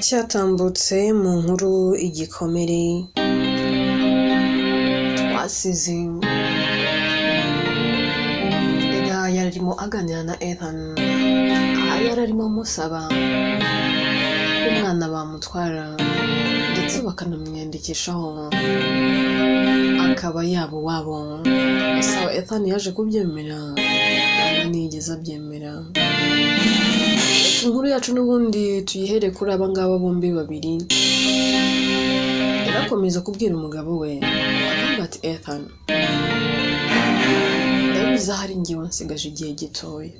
Cyatambutse mu nkuru igikomere twasize. Ega yararimo aganira na Ethan, aha yararimo amusaba ko umwana bamutwara ndetse bakanamwiyandikishaho akaba yaba uwabo. Gusa Ethan yaje kubyemera cyangwa ntiyigeze abyemera. Reka inkuru yacu n'ubundi tuyihere kuri aba ngaba bombi babiri. Yarakomeza kubwira umugabo we akavuga ati Ethan, ndabizi ahari njyewe nsigaje igihe gitoya,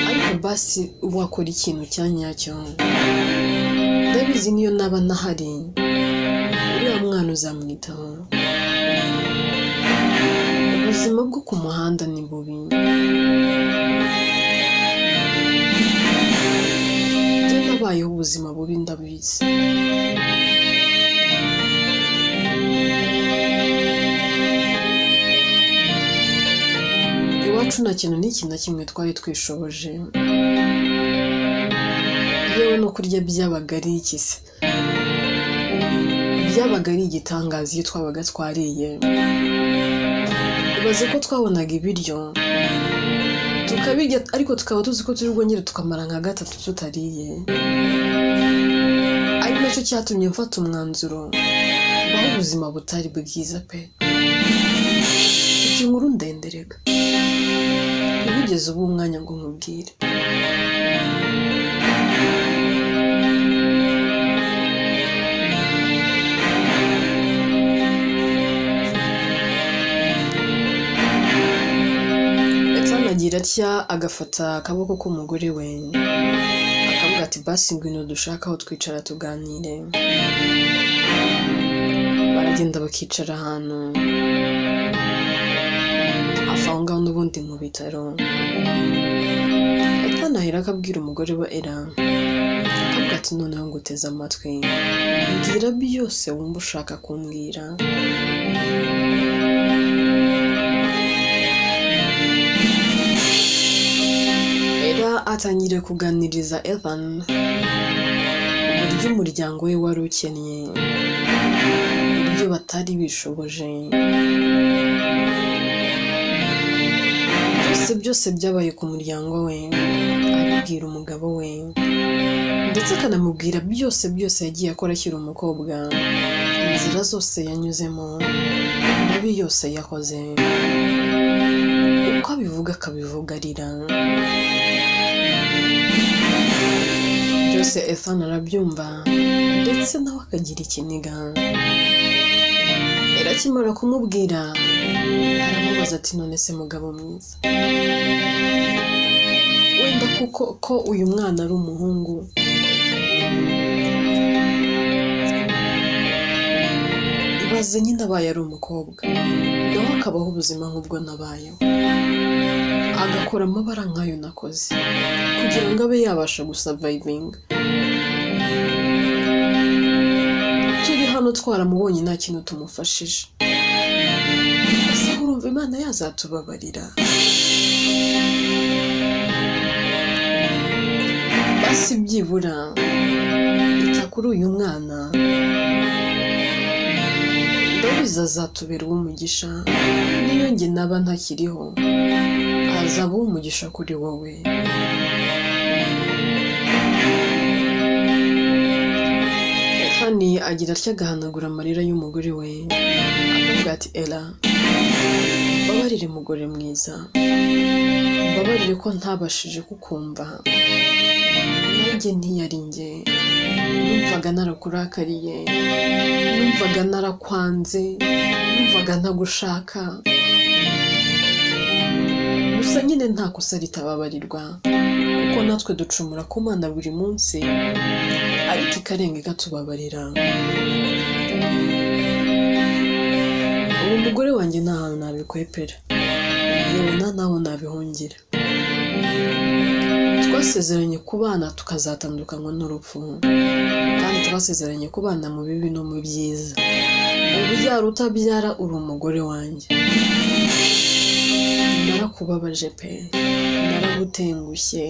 ariko basi wakora ikintu cya nyacyo. Ndabizi niyo naba ntahari uriya mwana uzamwitaho. Ubuzima bwo ku muhanda ni bubi. Njye nabayeho ubuzima bubi ndabizi. Iwacu nta kintu n'iki na kimwe twari twishoboje. Yewe no kurya byabaga ari iki se? Byabaga ari igitangaza iyo twabaga twariye. Ibaze ko twabonaga ibiryo tukabirya ariko tukaba tuzi ko turi bwongere tukamara nka gatatu tutariye. Ari nacyo cyatumye mfata umwanzuro mbaho ubuzima butari bwiza pe. Mfite inkuru ndende rega, ntibigeze uba umwanya ngo nkubwire. Ethan agira atya agafata akaboko k'umugore we akavuga ati basi ngwino dushake aho twicara tuganire. Baragenda bakicara ahantu hafi aho ngaho n'ubundi mu bitaro. Ethan ahera akabwira umugore we Ella, akavuga ati noneho nguteze amatwi, mbwira byose wumva ushaka kumbwira. Ella atangira kuganiriza Ethan uburyo umuryango we wari ukennye, uburyo batari bishoboje, byose byose byabaye ku muryango we abibwira umugabo we, ndetse akanamubwira byose byose yagiye akora akiri umukobwa, inzira zose yanyuzemo, amabi yose yakoze, uko abivuga akabivuga arira. Byose Ethan arabyumva ndetse nawe akagira ikiniga. Ella akimara kumubwira aramubaza ati none se mugabo mwiza, wenda kuko ko uyu mwana ari umuhungu, ibaze nyine abaye ari umukobwa nawe akabaho ubuzima nk'ubwo nabayeho, agakora amabara nk'ayo nakoze kugira ngo abe yabasha gusavayivinga. Turi hano twaramubonye nta kintu tumufashije, ese urumva Imana yazatubabarira? Basi byibura ita kuri uyu mwana, ndabizi azatubera uw'umugisha, niyo njye naba ntakiriho azaba uw'umugisha kuri wowe. Ethan agira atya agahanagura amarira y'umugore we, akavuga ati Ella, mbabarire mugore mwiza, mbabarire ko ntabashije kukumva, nanjye ntiyari njye, numvaga narakurakariye, numvaga narakwanze, numvaga ntagushaka. Gusa nyine nta kosa ritababarirwa, kuko natwe ducumura ku Mana buri munsi, ariko ikarenga ikatubabarira. Ubu umugore wanjye nta hantu nabikwepera, yewe nta n'aho nabihungira. Twasezeranye kubana tukazatandukanywa n'urupfu, kandi twasezeranye kubana mu bibi no mu byiza. Ubyara utabyara uri umugore wanjye. Narakubabaje pe, naragutengushye,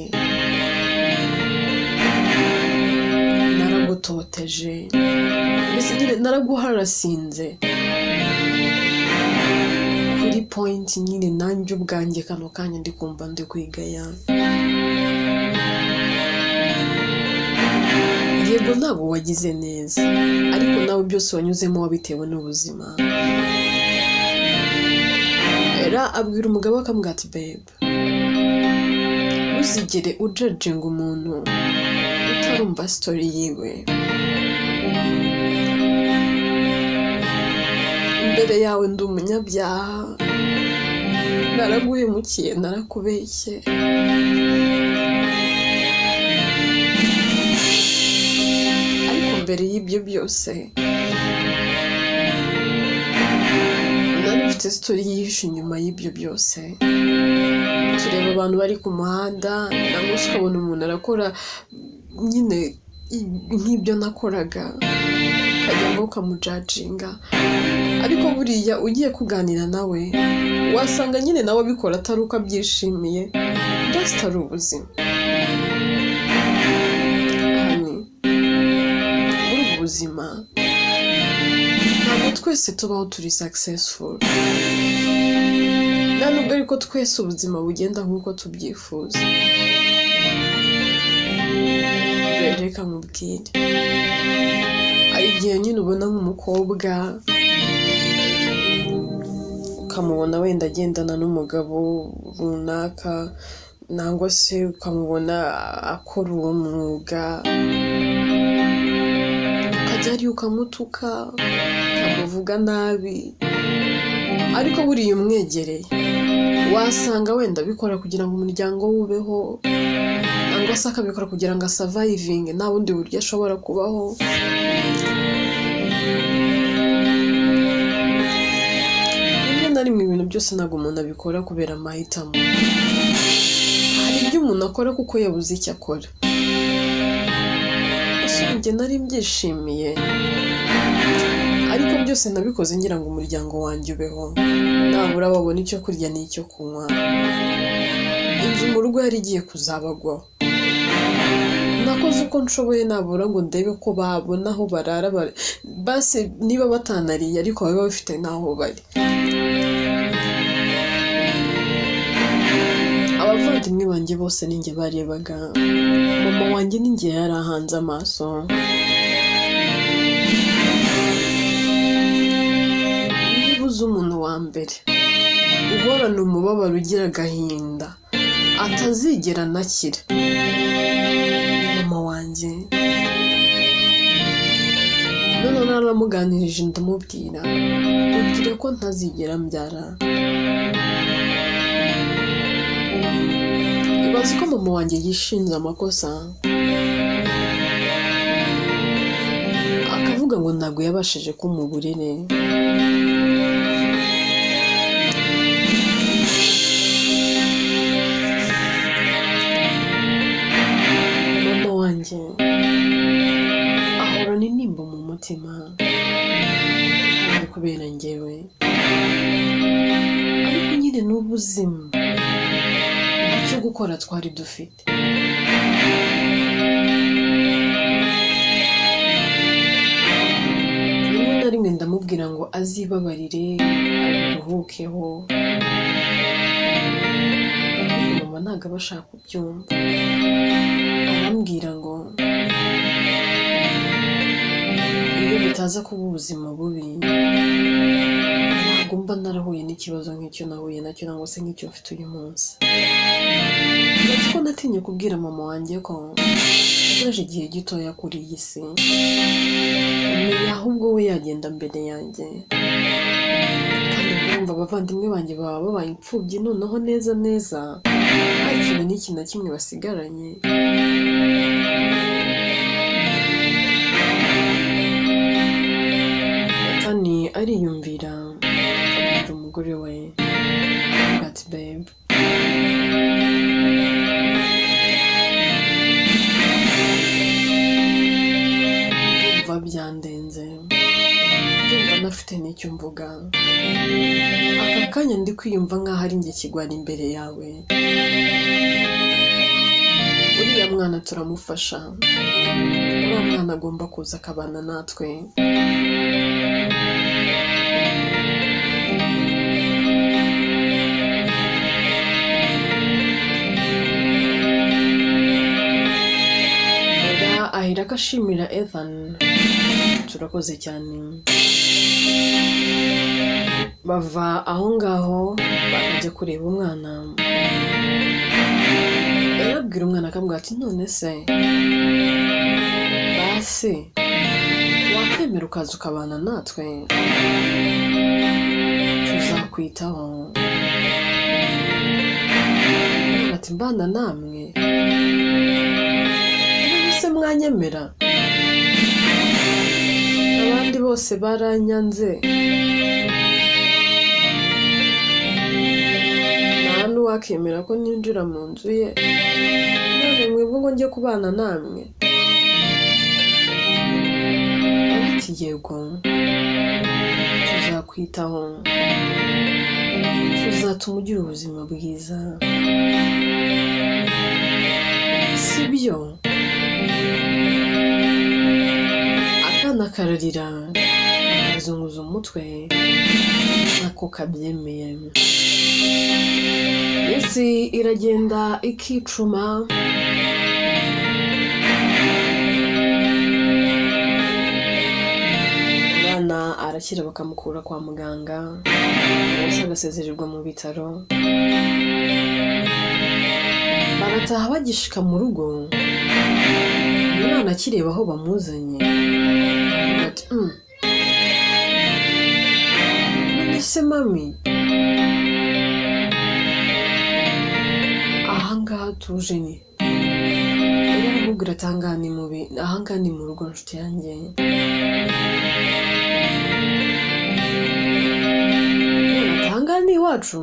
Naragutoteje, mbese nyine naraguharasinze kuri point nyine nanjye ubwanjye kano kanya ndi kumva ndi kwigaya. Yego ntabwo wagize neza, ariko nawe byose wanyuzemo wabitewe n'ubuzima. Era abwira umugabo akamubwira ati babe, ntuzigere ujajinga umuntu utarumva story yiwe. Imbere yawe ndi umunyabyaha, naraguhemukiye, narakubeshye, ariko mbere y'ibyo byose nari mfite story yihishe inyuma y'ibyo byose. Tureba abantu bari ku muhanda, nangwa se ukabona umuntu arakora nyine nk'ibyo nakoraga, ukajya ngo ukamujajinga, ariko buriya ugiye kuganira nawe wasanga nyine nawe abikora atari uko abyishimiye, just ari ubuzima. Honey, muri ubu buzima ntabwo twese tubaho turi successful, nta nubwo ariko twese ubuzima bugenda nk'uko tubyifuza. Reka nkubwire, hari igihe nyine ubona nk'umukobwa ukamubona wenda agendana n'umugabo runaka, nangwa se ukamubona akora uwo mwuga, ukajya hariya ukamutuka, ukamuvuga nabi, ariko buriya umwegereye wasanga wenda abikora kugira ngo umuryango we ubeho, cyangwa se akabikora kugira ngo asavayivinge, nta bundi buryo ashobora kubaho. Rimwe na rimwe ibintu byose ntabwo umuntu abikora kubera amahitamo, hari ibyo umuntu akora kuko yabuze icyo akora. Ese ubu njye nari mbyishimiye, ariko byose nabikoze ngira ngo umuryango wanjye ubeho, nabura babona icyo kurya n'icyo kunywa. Inzu mu rugo yari igiye kuzabagwaho, nakoze uko nshoboye nabura ngo ndebe ko babona aho barara, basi niba batanariye ariko babe bafite n'aho bari. Abavandimwe banjye bose ninjye barebaga, mama wanjye ninjye yari ahanze amaso. Niba uzi umuntu wa mbere uhorana umubabaro ugira agahinda atazigera anakira, mama wanjye. Noneho naramuganirije ndamubwira, mubwira ko ntazigera mbyara. Ibaze ko mama wanjye yishinze amakosa, akavuga ngo ntabwo yabashije kumpa uburere. Mama wanjye ahorana intimba mu mutima kandi kubera njyewe, ariko nyine ni ubuzima, ntacyo gukora twari dufite. Rimwe na rimwe ndamubwira ngo azibabarire abiruhukeho, ariko mama ntabwo aba ashaka kubyumva. Arambwira ngo iyo bitaza kuba ubuzima bubi ntabwo mba narahuye n'ikibazo nk'icyo nahuye nacyo, cyangwa se nk'icyo mfite uyu munsi. Uretse ko natinye kubwira mama wanjye ko nsigaje igihe gitoya kuri iyi si, umenya ahubwo we yagenda mbere yanjye. Kandi urumva abavandimwe banjye baba babaye imfubyi noneho neza neza, nta kintu n'iki na kimwe basigaranye. Natani ariyumvira, akabwira umugore we ati babe, ndumva byandenze, ndumva ntafite n'icyo mvuga. Aka kanya ndi kwiyumva nk'aho ari njye kigwari imbere yawe. Uriya mwana turamufasha, uriya mwana agomba kuza akabana natwe. Ella ahera ko ashimira Ethan, turakoze cyane. Bava aho ngaho bakajya kureba umwana. Ella abwira umwana akamubwira ati none se basi wakwemera ukaza ukabana natwe, tuzakwitaho. Umwana ati mbana namwe, none se mwanyemera? Abandi bose baranyanze, nta n'uwakemera ko ninjira mu nzu ye, none mwebwe ngo njye kubana namwe? Ati yego, tuzakwitaho, tuzatuma ugira ubuzima bwiza, sibyo? Akana kararira, kazunguza umutwe nako kabyemeye. Isi iragenda ikicuma, umwana arakira bakamukura kwa muganga, bose agasezererwa mu bitaro. Barataha bagishika mu rugo, umwana akireba aho bamuzanye aravuga ati none se mami, ahangaha tuje ni? Yari aramubwira ati ahangaha ni mubi, ahangaha ni mu rugo nshuti yanjye. Ati ahangaha ni iwacu?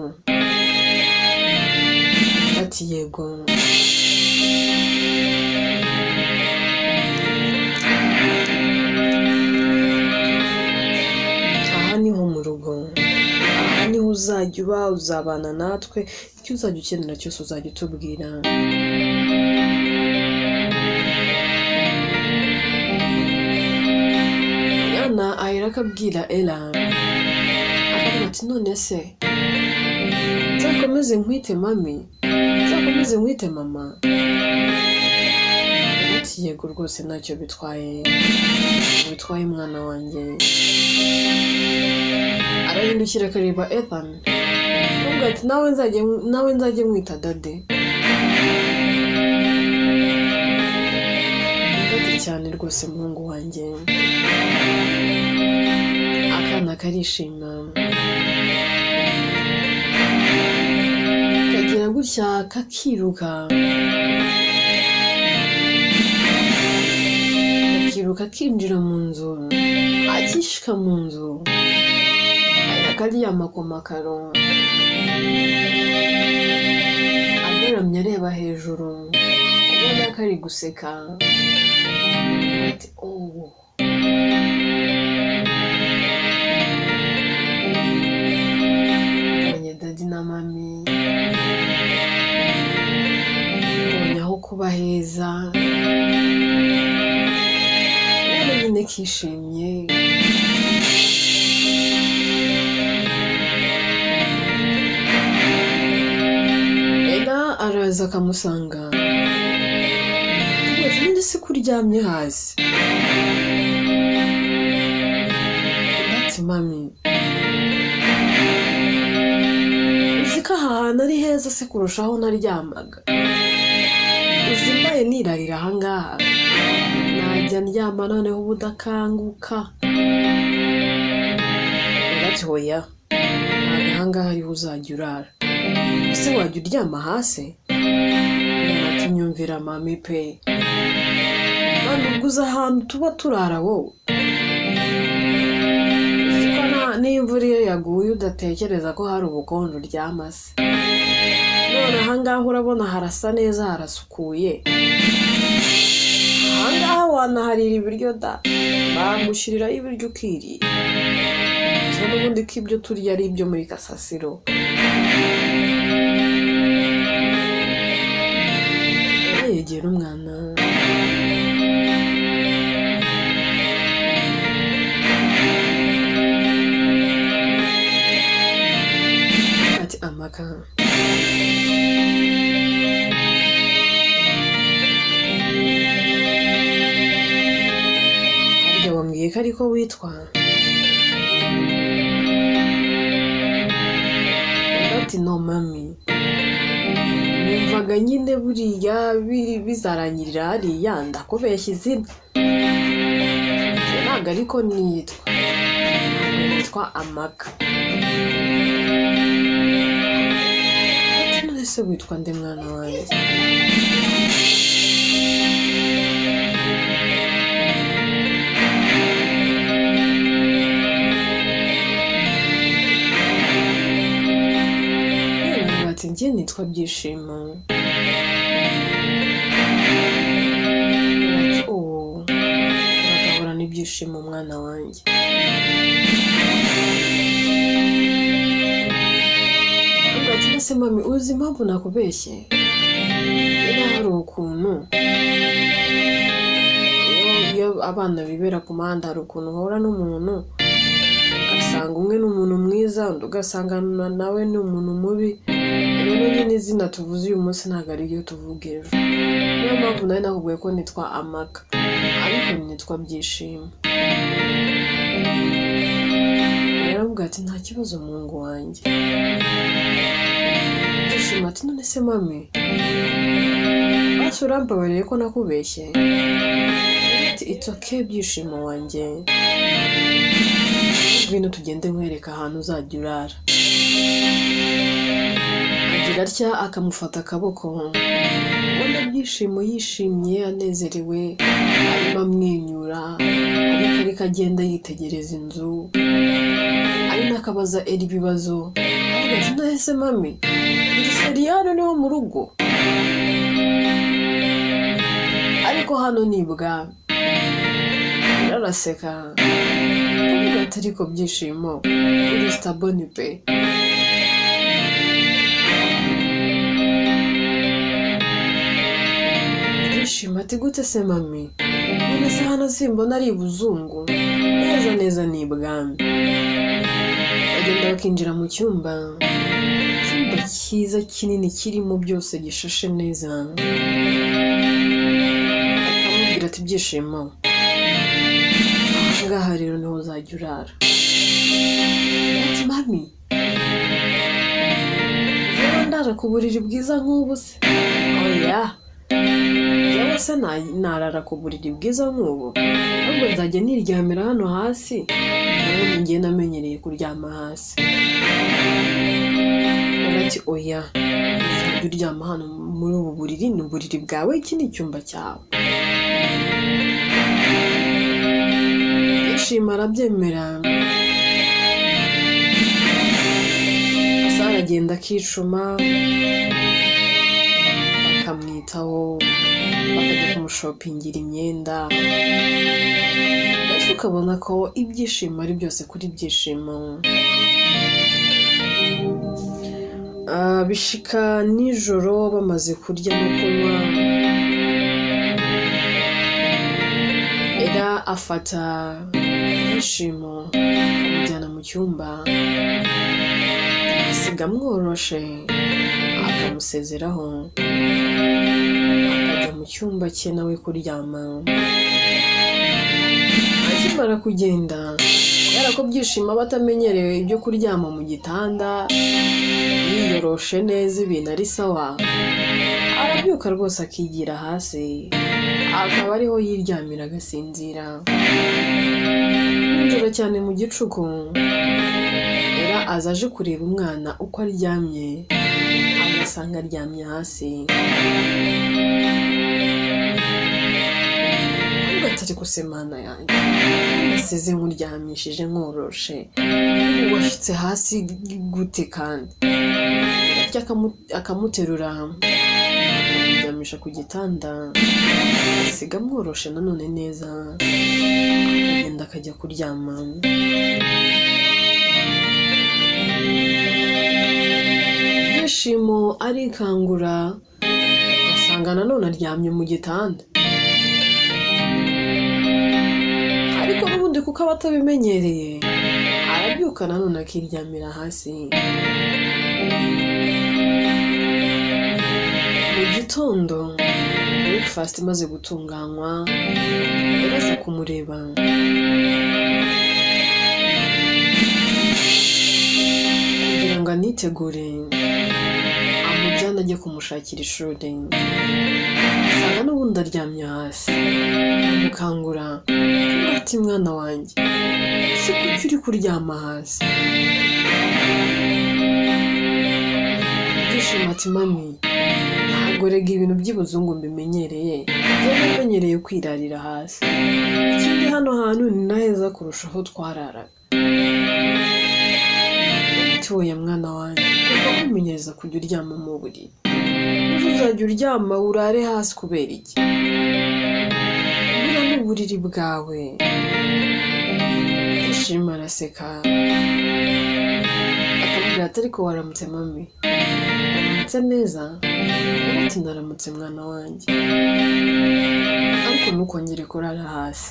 Ati yego. Aha niho mu rugo, aha niho uzajya uba, uzabana natwe, icyo uzajya ukenera cyose uzajya utubwira. Umwana ahera akabwira Ella, akavuga ati none se nzakomeze nkwite mami, nzakomeze nkwite mama? Ati yego rwose ntacyo bitwaye, bitwaye mwana wanjye. Arahindukira akareba Ethan, akavuga ati nawe nzajye mwita dade. Dade cyane rwose muhungu wanjye. Akana karishima, kagira gutya kakiruka, kakiruka kinjira mu nzu. Akishika mu nzu akaryama ku makaro, agaramye areba hejuru, ubona ko ari guseka. Ati oh, mbonye dadi na mami, mbonye aho kuba heza, ubona nyine kishimye. Ella araza akamusanga, ati none se ko uryamye hasi? Ati mami, uzi ko aha hantu ari heza se kurusha aho naryamaga? Uzi mbaye nirarira aha ngaha najya ndyama noneho ubu udakanguka. Ella ati hoya, ntabwo aha ngaha ariho uzajya urara, ese wajya uryama hasi? Ati nyumvira mami pe, mami ubwo uzi ahantu tuba turara wowe? Uzi ko n'imvura iyo yaguye udatekereza ko hari ubukonje uryama se? None aha ngaha urabona harasa neza, harasukuye, aha ngaha wanaharira ibiryo da, bagushyiriraho ibiryo ukirira. Gusa n'ubundi ko ibyo turya ari ibyo muri Kasasiro. Ella yegera umwana. Harya wambwiye ko ariko witwa? Undi ati no mami, numvaga nyine buriya bizarangirira hariya ndakubeshya izina. Njye ntabwo ariko nitwa, ntabwo nitwa Amaka. Ati none se witwa nde mwana wanjye? Yaravuga ati njye nitwa Byishimo. Ati oh, uragahorana ibyishimo mwana wanjye. Avuga ati ese mami, uzi impamvu nakubeshye? Niba hari ukuntu iyo abana bibera ku muhanda, hari ukuntu uhura n'umuntu ugasanga umwe ni umuntu mwiza, undi ugasanga nawe ni umuntu mubi. Rero nyine izina tuvuze uyu munsi ntabwo ari ryo tuvuga ejo. Niyo mpamvu nawe nakubwiye ko nitwa Amaka, ariko nitwa Byishimo. Yaramubwiye ati nta kibazo muhungu wanjye. Byishimo ati none se mami, basi urambabariye ko nakubeshye? Ati it's okay Byishimo wanjye, ngwino tugende nkwereka ahantu uzajya urara. Agira atya akamufata akaboko, ubona Byishimo yishimye anezerewe, arimo amwenyura, ariko agenda yitegereza inzu, ari n'akabaza Eri ibibazo. Avuga ati none se mami, iri seriyano niho mu rugo? Ariko hano ni ibwami. Araseka avuga ati ariko Byishimo uri sitaboni pe. Byishimo ati gute se mami, none se hano simbona ari ibuzungu? Neza neza ni ibwami. Bagenda bakinjira mu cyumba, icyumba cyiza kinini kirimo byose gishashe neza. Akamubwira ati Byishimo, aha ngaha rero niho uzajya urara. Ati mami, njyewe ndara ku buriri bwiza nk'ubu se? Oya, njyewe se narara ku buriri bwiza nk'ubu? Ahubwo nzajya niryamira hano hasi, ubundi njye namenyereye kuryama hasi. Ati oya, uzajya uryama hano muri ubu buriri, ni uburiri bwawe, iki ni icyumba cyawe. Byishimo arabyemera. Asa aragenda akicuma, bakamwitaho, bakajya kumushopingira imyenda, mbese ukabona ko ibyishimo ari byose kuri Byishimo. Bishika nijoro bamaze kurya no kunywa, Era afata Byishimo akamujyana mu cyumba, asiga amworoshe, akamusezeraho, akajya mu cyumba cye nawe kuryama. Akimara kugenda, kubera ko Byishimo aba atamenyereye ibyo kuryama mu gitanda, yiyoroshe neza ibintu ari sawa, arabyuka rwose akigira hasi, akaba ariho yiryamira agasinzira. Nijoro cyane mu gicuku, Era aza aje kureba umwana uko aryamye, agasanga aryamye hasi. Ahubwo atari gusemana yanjye, nasize nkuryamishije nkoroshe, ubu washyitse hasi gute kandi? Atya akamuterura, akamuryamisha ku gitanda, asiga amworoshe nanone neza, akagenda akajya kuryama. Byishimo arikangura, asanga nanone aryamye mu gitanda. Ariko n'ubundi kuko aba atabimenyereye, arabyuka nanone akiryamira hasi. Gitondo breakfast imaze gutunganywa, yaraza kumureba kugira ngo anitegure amujyane ajye kumushakira ishuri. Asanga n'ubundi aryamye hasi, amukangura ati: "Mwana wanjye, ese kuki uri kuryama hasi?" Byishimo ati: "Mami, ntabwo rega ibintu by'ubuzungu mbimenyereye, njyewe namenyereye kwirarira hasi. Ikindi, hano hantu ni na heza kurusha aho twararaga." Ati: "Oya mwana wanjye, ugomba kwimenyereza kujya uryama mu buriri. Ejo uzajya uryama urare hasi kubera iki? Buriya ni uburiri bwawe." Byishimo araseka, akamubwira ati: "Ariko waramutse mami, waramutse neza?" Ati: "Naramutse mwana wanjye, ariko ntukongere kurara hasi."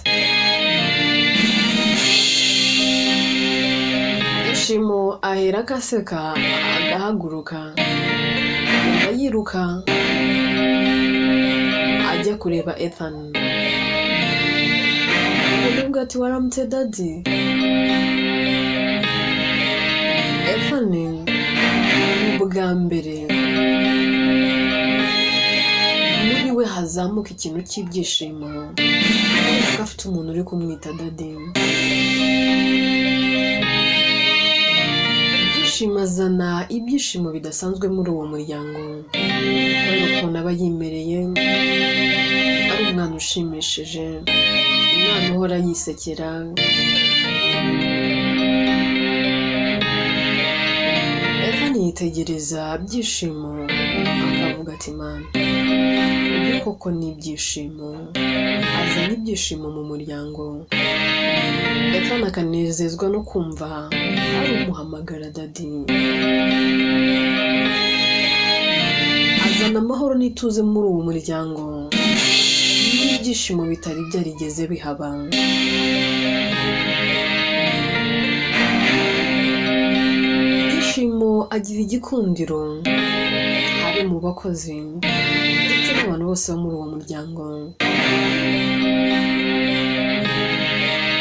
Byishimo ahera akaseka, agahaguruka, agenda yiruka ajya kureba Ethan. Aramubwira ati: "Waramutse daddy." Ethan ni ubwa mbere muri we hazamuka ikintu cy'ibyishimo kubera ko afite umuntu uri kumwita daddy. Ibyishimo azana ibyishimo bidasanzwe muri uwo muryango kubera ukuntu aba yimereye, ari umwana ushimishije, umwana uhora yisekera. Ethan yitegereza Byishimo akavuga ati: "Mana, uyu koko ni ibyishimo, azana ibyishimo mu muryango." Ethan akanezezwa no kumva hari umuhamagara daddy. Azana amahoro n'ituze muri uwo muryango n'ibyishimo bitari byarigeze bihaba. Byishimo agira igikundiro habe mu bakozi ndetse n'abantu bose bo muri uwo muryango.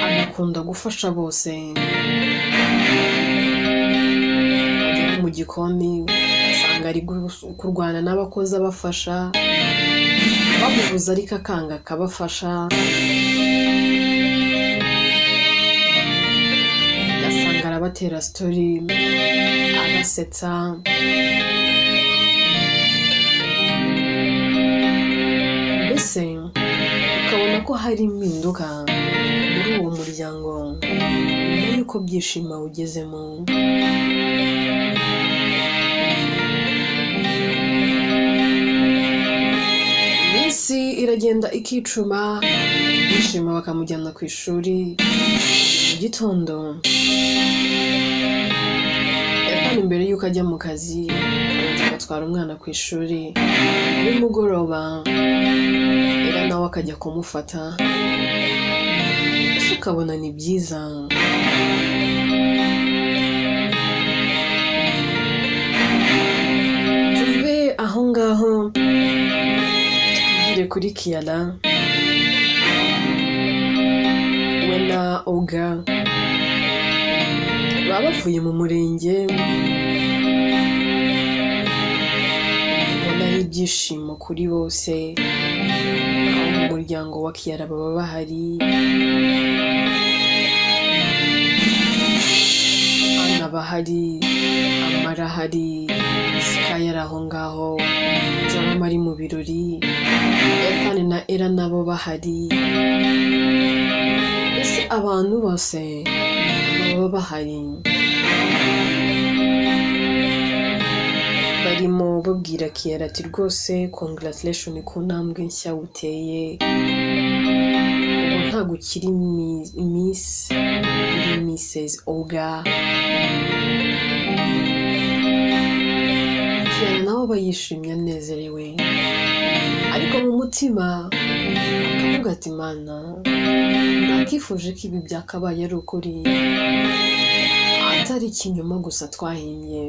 Agakunda gufasha bose. Agera mu gikoni asanga ari kurwana n'abakozi abafasha, bamubuza ariko akanga akabafasha. Ugasanga arabatera story, abasetsa. Mbese ukabona ko hari impinduka muri uwo muryango nyuma y'uko Byishimo awugezemo. Iminsi iragenda ikicuma, Byishimo bakamujyana ku ishuri mu gitondo. Ethan mbere y'uko ajya mu kazi abanza agatwara umwana ku ishuri, nimugoroba Ella nawe akajya kumufata, ese ukabona ni byiza. Tuve aho ngaho twigire kuri Kiara we na Oga. Baba bavuye mu murenge, ubona ari ibyishimo kuri bose. Abo mu muryango wa Kiara baba bahari, Ana bahari, Amara ahari, Sky ari aho ngaho, Jerome ari mu birori, Ethan na Ella nabo bahari. Ese abantu bose baba bahari, barimo babwira Kiara ati: "Rwose congratulation ku ntambwe nshya uteye, ubu ntabwo ukiri Miss, uri Mrs Oga." Kiara nawe aba yishimye anezerewe, ariko mu mutima akavuga ati: "Mana, nakifuje ko ibi byakabaye ari ukuri, atari ikinyoma gusa twahimbye."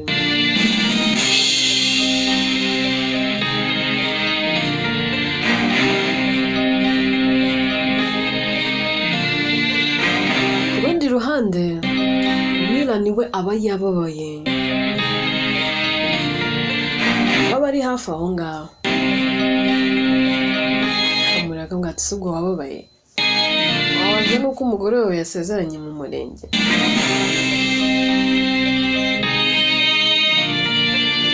Nirani we aba yababaye, baba ari hafi aho ngaho, akamureba akamubwira ati: "Si ubwo wababaye, wababajwe n'uko umugore wawe yasezeranye mu murenge?"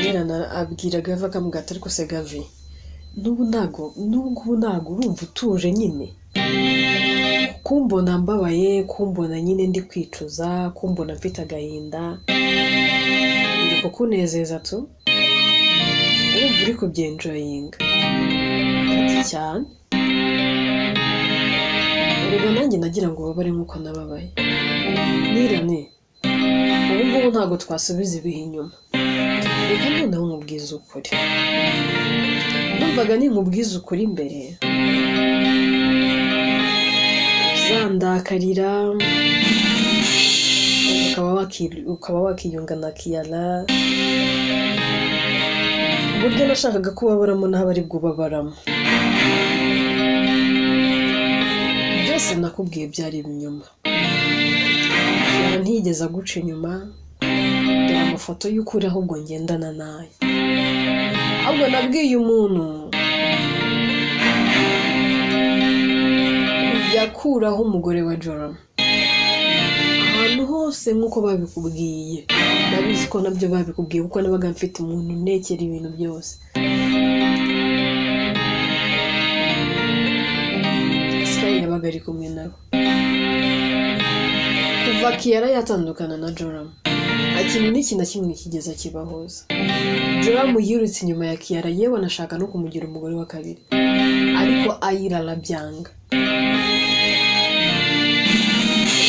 Nirani abwira Gavi, akamubwira ati: "Ariko se Gavi, n'ubu ntago, n'ubu ntago urumva utuje nyine kumbona mbabaye, kumbona nyine ndi kwicuza, kumbona mfite agahinda, biri kukunezeza tu, urumva uri kubyenjoyinga?" Ati: "Cyane erega, nanjye nagira ngo ubabare nk'uko nababaye." Nirane, ubu ngubu ntabwo twasubiza ibihe inyuma. Reka noneho nkubwize ukuri. Numvaga ninkubwiza ukuri mbere uzandakarira, ukaba wakiyunga na Kiyara. Uburyo nashakaga ko ubabaramo ntabwo ari bwo ubabaramo. Byose nakubwiye byari ibinyoma. Kiyara ntiyigeze aguca inyuma. Dore amafoto y'ukuri ahubwo ngendana nayo. Ahubwo nabwiye umuntu kujya akuraho umugore wa Joram ahantu hose nk'uko babikubwiye. Ndabizi ko nabyo babikubwiye, kuko nabaga mfite umuntu untekera ibintu byose. Sky yabaga ari kumwe nabo. Kuva Kiyara yatandukana na Joram, nta kintu n'iki na kimwe kigeze kibahuza. Joram yirutse inyuma ya Kiyara, yewe anashaka no kumugira umugore wa kabiri, ariko Ayira arabyanga.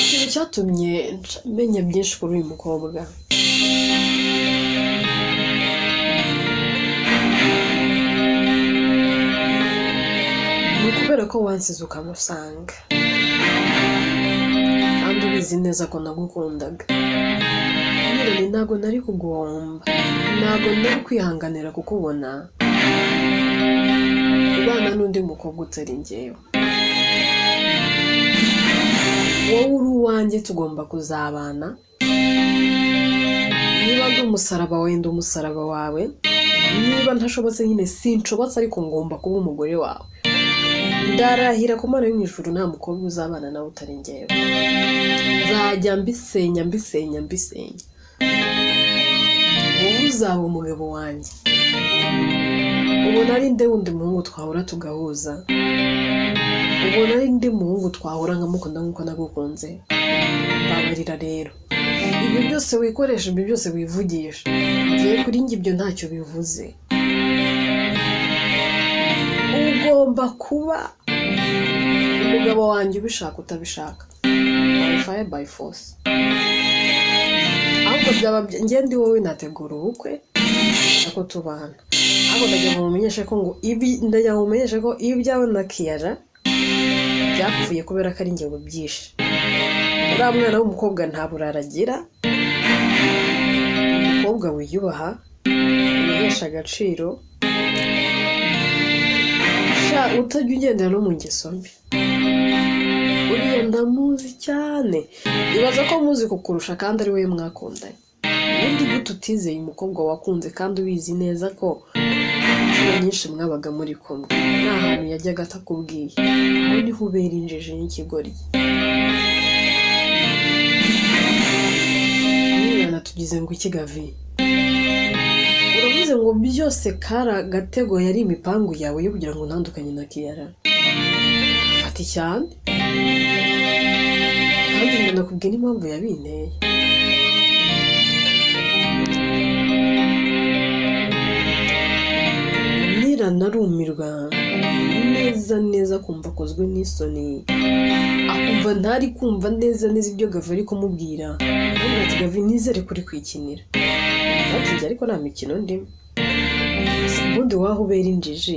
Ikintu cyatumye menya byinshi kuri uyu mukobwa ni ukubera ko wansize ukamusanga, kandi ubizi neza ko nagukundaga. Nyirane, ntabwo nari kuguhomba, ntabwo nari kwihanganira kukubona ubana n'undi mukobwa utari njyewe. Wowe uri uwanjye, tugomba kuzabana. Niba ndi umusaraba wawe, ndi umusaraba wawe. Niba ntashobotse nyine sinshobotse, ariko ngomba kuba umugore wawe. Ndarahira ku Mana yo mu ijuru, nta mukobwa uzabana nawe utari njyewe. Nzajya mbisenya, mbisenya, mbisenya. Wowe uzaba umugabo wanjye. Ubona ari nde wundi muhungu twahura tugahuza? Ubona ari nde muhungu twahura nkamukunda nk'uko nagukunze? Mbabarira rero, ibyo byose wikoresha, ibyo byose wivugisha, ngiye kuri njye ibyo ntacyo bivuze. Ugomba kuba umugabo wanjye, ubishaka utabishaka, by fire by force. Ahubwo byaba njye ndi wowe nategura ubukwe ko tubana. Ahubwo ndagira ngo mumenyeshe ko ngo ibi, ndagira ngo mumenyeshe ko ibyawe na Kiyara byapfuye kubera ko ari njye wabyishe. Uriya mwana w'umukobwa nta burara agira, umukobwa wiyubaha, wihesha agaciro, sha utajya ugendera no mu ngeso mbi. Uriya ndamuzi cyane, ibaza ko muzi kukurusha kandi ari we mwakundanye. Ubundi gute utizeye umukobwa wakunze kandi ubizi neza ko inshuro nyinshi mwabaga muri kumwe, nta hantu yajyaga atakubwiye? Aho niho ubera injiji n'ikigoryi. Mwana, tugize ngo iki? Gavi, uravuze ngo byose kari agatego, yari imipangu yawe yo kugira ngo ntandukanye na Kiyara? Fata cyane, kandi ngo nakubwiye n'impamvu yabinteye. Niranarumirwa neza neza, kumva akozwe n'isoni, akumva ntari kumva neza neza ibyo Gavi ari kumubwira. Aramubwira ati: "Gavi, nizere kuri kwikinira." Ati: "Njye ariko nta mikino ndimo. Ese ubundi waho ubera injiji,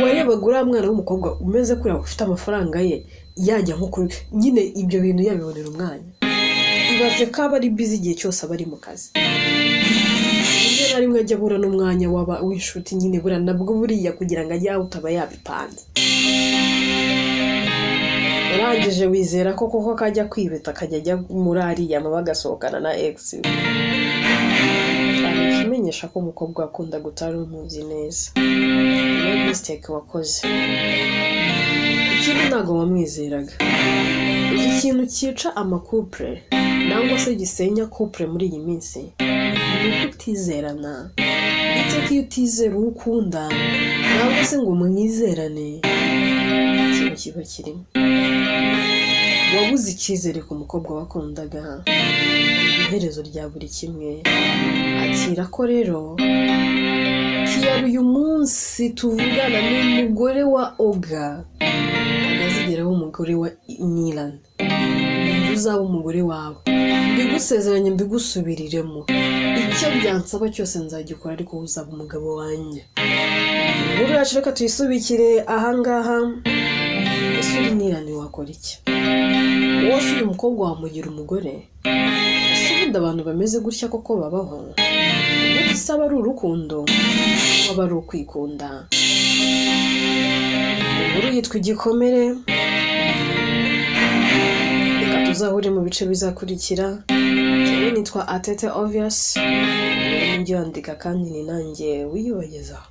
uwarebaga uriya mwana w'umukobwa umeze kuriya, ufite amafaranga ye, yajya nko kuri nyine ibyo bintu yabibonera umwanya? Ibaze ko aba ari busy igihe cyose, aba ari mu kazi, rimwe na rimwe ajya abura n'umwanya waba w'inshuti nyine. Buriya nabwo buriya kugira ngo ajye out aba yabipanze." Urangije wizera ko koko kajya kwibeta, akajya ajya muri ariya maba, agasohokana na ex we. Hari ikimenyesha ko umukobwa wakundaga utari umuzi neza. Niyo mistake wakoze. Ikindi, ntabwo wamwizeraga. Uzi ikintu cyica ama couple nangwa se gisenya couple muri iyi minsi? Ni ukutizerana. Iteka iyo utizera uwo ukunda nangwa se ngo mwizerane, ikintu kiba kirimo. Wabuze icyizere ku mukobwa wakundaga, iherezo rya buri kimwe. Akira ko rero Kiyara uyu munsi tuvugana ni umugore wa Oga, atazigeraho umugore wa Nilan. Uzaba umugore wawe, mbigusezeranye, mbigusubiriremo. Icyo byansaba cyose nzagikora, ariko wowe uzaba umugabo wanjye. Inkuru yacu reka tuyisubikire ahangaha. Ese uri Nilan, wakora iki? Wowe se uyu mukobwa wamugira umugore? Ese ubundi abantu bameze gutya koko babaho? Ubundi se aba ari urukundo, aba ari ukwikunda? Inkuru yitwa Igikomere. Reka tuzahure mu bice bizakurikira. Njyewe nitwa Atete Obvious, mujye wandika kandi ni nanjye wiyubagezaho.